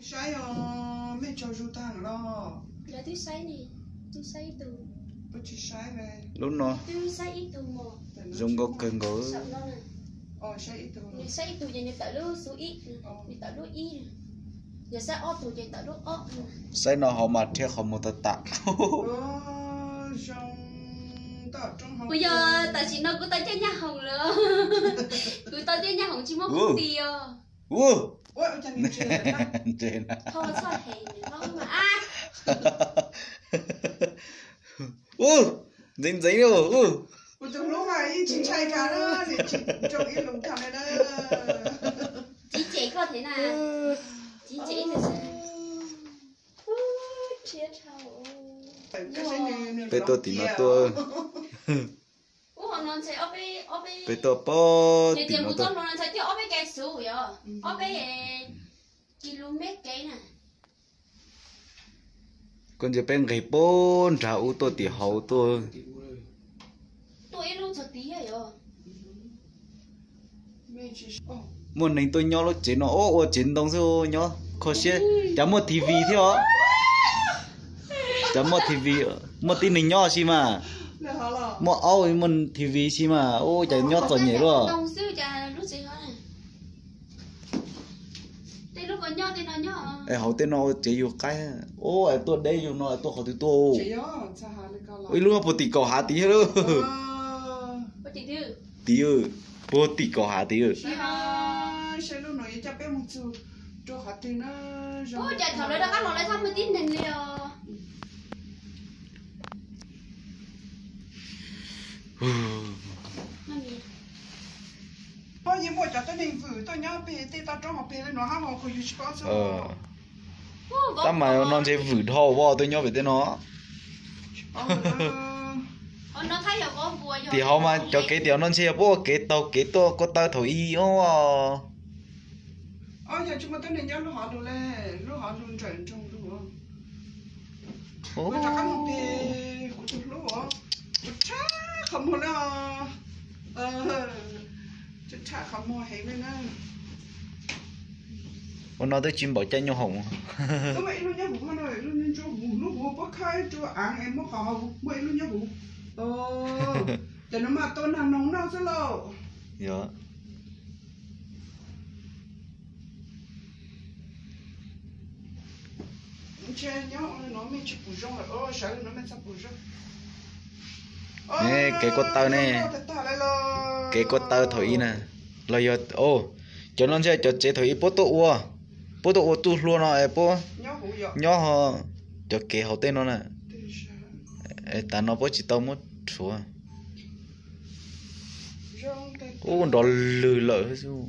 Saib os, mej tsaug zug tag los? Lawv twb saib ne, twb saib ib tug. Lub no twb saib ib tug mos. Zoo nkauj kawg nkaus. Saib ib tug ces nws tawm lub xu ib, nws tawm lub ib. Yog saib ob tug ces tawm lub ob. Saib no hauv mas rhiab qhov muag tag tas. Kuv yog tam sim no kuv tau caij nyab hoom lawm. Kuv tau caij nyab hoom tsis muaj koob tis os. Ntxeev ntxeev li. Txiv cem koj thiab na. Txiv cem ib tug. Peb tuaj tim no tuaj. Peb tuaj pog tim no tuaj. Ob peb kis lus me kev na. Koj ntsia peb nqis puag nrag ub tuaj tim hauv tuaj. Muaj neeg tuaj nyob lub tsev no, ua tsev ntoo xwb nyob kho siab. Cas muaj T V thiab os. Cas muaj T V, muaj tib neeg nyob si mas. Muaj aub muaj T V si mas, ua cas nyob txom nyem luaj. Es hauv tej no ua tsev yug qaib, ua es tuaj deb yug no es tuaj qhov twg tuaj? Ib lub puag tim kaum hav tid thiab lauj. Tim, puag tim kaum hav tid. Yeej muaj cov tuab neeg vwm tuaj nyob pem tej toj roob hauv pem li no hab, ho kuv yug tsis paub xwb. Tab mas no ntshe vwm dhau, tuaj nyob pem tej no. Tim hauv mas cov kev tim hauv no ntshe yog puab ua kev taug kev tuaj ko taw thaum ub. Yog tsis muaj tuab neeg nyob lub hauv lug le, lub hauv lug nrawm nroog lug. Kuv rov qab mus pem kuv tus hlub os, kuv rhab qhov muag na, rhab qhov muag heev li na. Ua no twb tsis npaum caij nyoob hoom. Twb muaj ib lub nyoob hoom, lub nyoob hoom, lub huv puab khawb rua aav es muab qhov hauv muaj ib lub nyoob hoom. Ces nws mas tua nag noog noj xwb lauj. Yog. Ne, kev ko taw ne, kev ko taw thaum ub na, los yog, cov no ntshe cov tsev thaum ub puab tuaj ua, puab tuaj ua txuj hlua no es puab nyob ho cov kev hauv tej no na. Es tas no puab tsis tau muab rhuav. Ub, nrov lwg lawm xwb.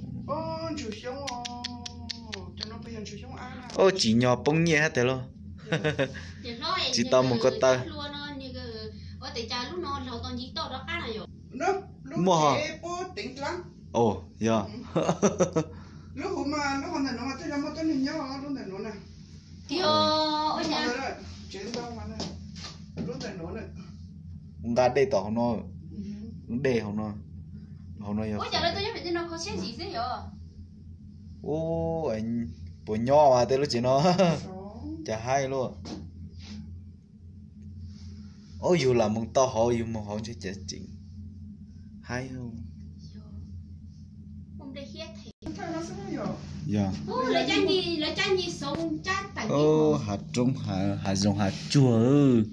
Ub, tsim nyog poob nyiaj hab tiag lauj. Tsis tau mus ko taw. Muaj ho. Os, yog. Nqa dej tom hauv no, dej hauv no, hauv no yog. Ub, puas nyob mas tej lub tsev no, cas haib luaj. Ub, yug lam moog tau hauv, yug moog hauv ntshe cas tseem haib. Yog. Ub, hav roob, hav zoov hav tsuag,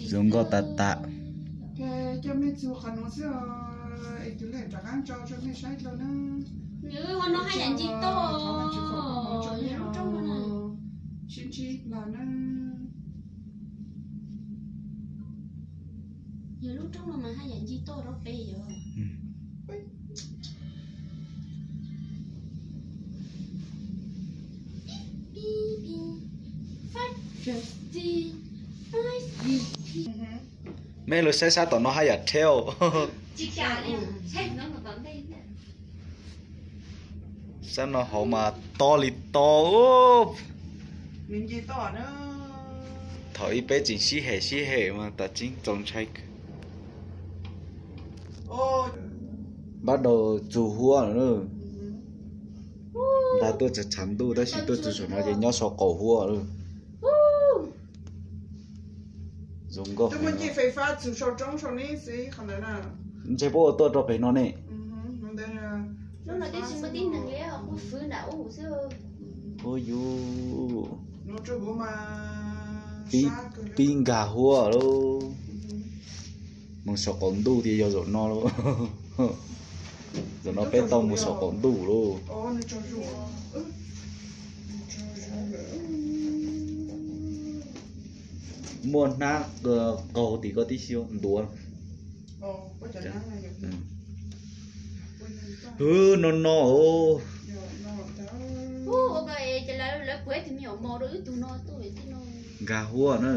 zoo nkauj tas tas. Yog lub roob no mas haj yam ncig toj rau pem yog. Mej lug saib sab tom no haj yam rhev. Sab no hauv mas to li to. Thaum ub peb tseem sib hem sib hem mas tas tseeb txaus ntshai. Npab daus txug huab lawm. Ntag tuaj tshav tshav ntuj tab sis tuaj txog saum no ces nyob saum qaum huab lawm. Zoo nkauj. Ntshe puab ua tuaj rau pem no ne. Ub yus, pib nkag huab lauj. Mus saum qaum ntuj tias yog zaum no lauj. Zaum no peb tau mus saum qaum ntuj lauj. Muaj hnab qaug tim ko tib si ntuav. Hwv, no no os. Nkag huab na.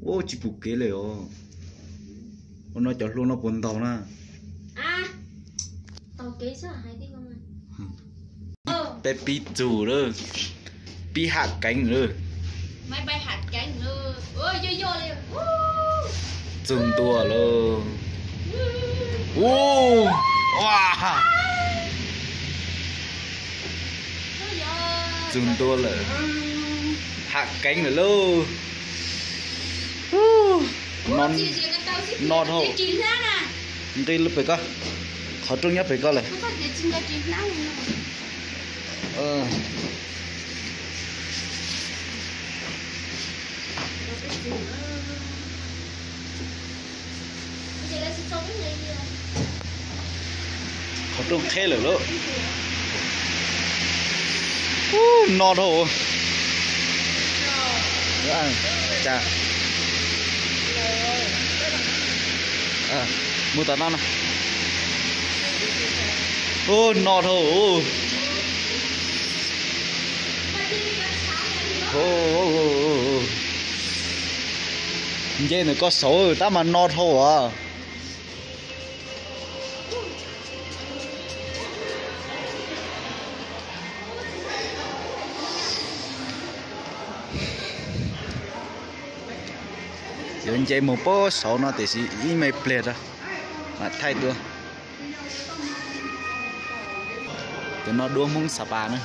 Ua tsis pum kev li os. Ua no cov hlua no puas ntaus na? Peb pib txug lawm, pib ham keev lawm. Txug ntua lawm. Ua, txug ntua lawm. Ham keev lawm lauj. No dhau. Nqis lawm pem ko. Qhov rooj nyob pem ko lawm. Qhov rooj qheb lawm lauj. No dhau. Mus tom no na. No dhau. Nce ntawm ko saud tab mas no dhau as. Yuav nce mus pem saud no tiam sis ib me pliag rau mam thaij dua. Cov no duab Hmoob Xa Pas na.